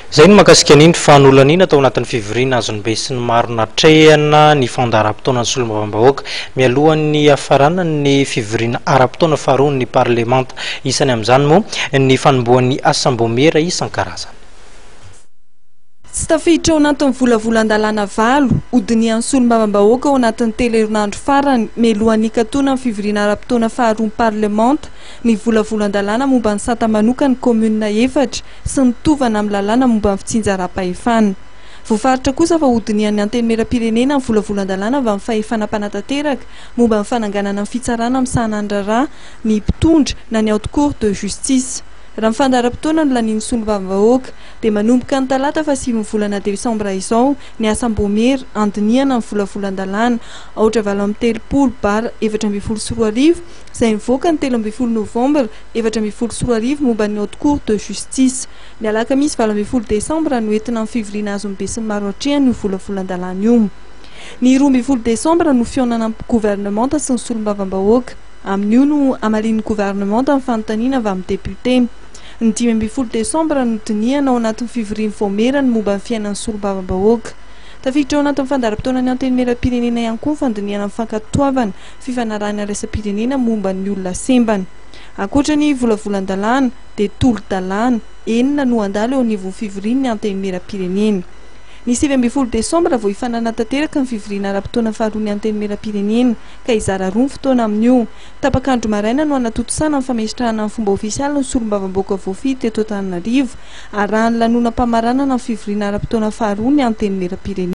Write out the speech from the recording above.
Izay no mahakasika an'iny fa nolaniana tao anatin'ny fivoriana azon'ny besinimaro natrehana ny fandaharam-potoanan'ny solombavambahoaka mialohan'ny hiafaranan'ny fivoriana ara-potoana faharoan'ny parlemanta. Isany amin'izany moa ny fanombohan'ny asam-baomiera isan-karazany. Tsy tafiditra ao anatin'ny volavolan-dalàna valo hodinihan'ny solombavambahoaka ao anatin'ny telo herinandro farany mialohan'ny hikatonan'ny fivoriana ara-potoana faharoan'ny parlemanta ny volavolan-dalàna momba ny sata manokan'ny kaominina efatra sy ny tovana amin'ny lalàna momba ny fitsinjaram-pahefana. Voafaritra kosa fa hodinihan'ny Antenimierampirenena ny volavolan-dalàna avy amin'ny fahefana mpanatanteraka momba ny fananganana ny fitsarana misahana ny raharaha ny mpitondra na ny Haute Cour de Justice. Raha ny fandaharam-potoana no lanian'ny solombavambahoaka dia manomboka ny talata fahasivin'ny volana desambra izao ny asam-baomiera handinihana ny volavolan-dalàna aotra 38 bar 2014 izay nivoaka ny 13 novambra 2014 momba ny Haute Cour de Justice. Ny alakamisy 18 desambra no entina amin'ny fivoriana azon'ny besinimaro atrehana io volavolan-dalàna io. Ny 12 desambra no fihaonana amin'ny governemanta sy ny solombavambahoaka. Amin'io no hamalian'ny governemanta ny fanontaniana avy amin'ny depiote. Ny 15 desambra no dinihana ao anatin'ny fivorian'ny vaomiera ny momba ny fiainan'ny solombavambahoaka. Tafiditra ao anatin'ny fandaharam-potoanan'ny Antenimierampirenena ihany koa ny fandinihana ny fankatoavana fifanarahana iraisam-pirenena momba ny olona sembana. Ankoatra ny volavolan-dalàna dia tolo-dalàna enina no handalo eo anivon'ny fivorian'ny Antenimierampirenena. Ny 19 desambra vao hifanana tanteraka ny fivoriana ara-potoana faharoan'ny Antenimierampirenena ka hizara roa ny fotoana amin'io. Tapak'andro maraina no hanatontosana ny famestrahana amin'ny fomba ofisialy ny solombavambahoaka voafidy teto Antananarivo, arahan'ny lanonam-pamaranana ny fivoriana ara-potoana faharoa ny Antenimierampirenena.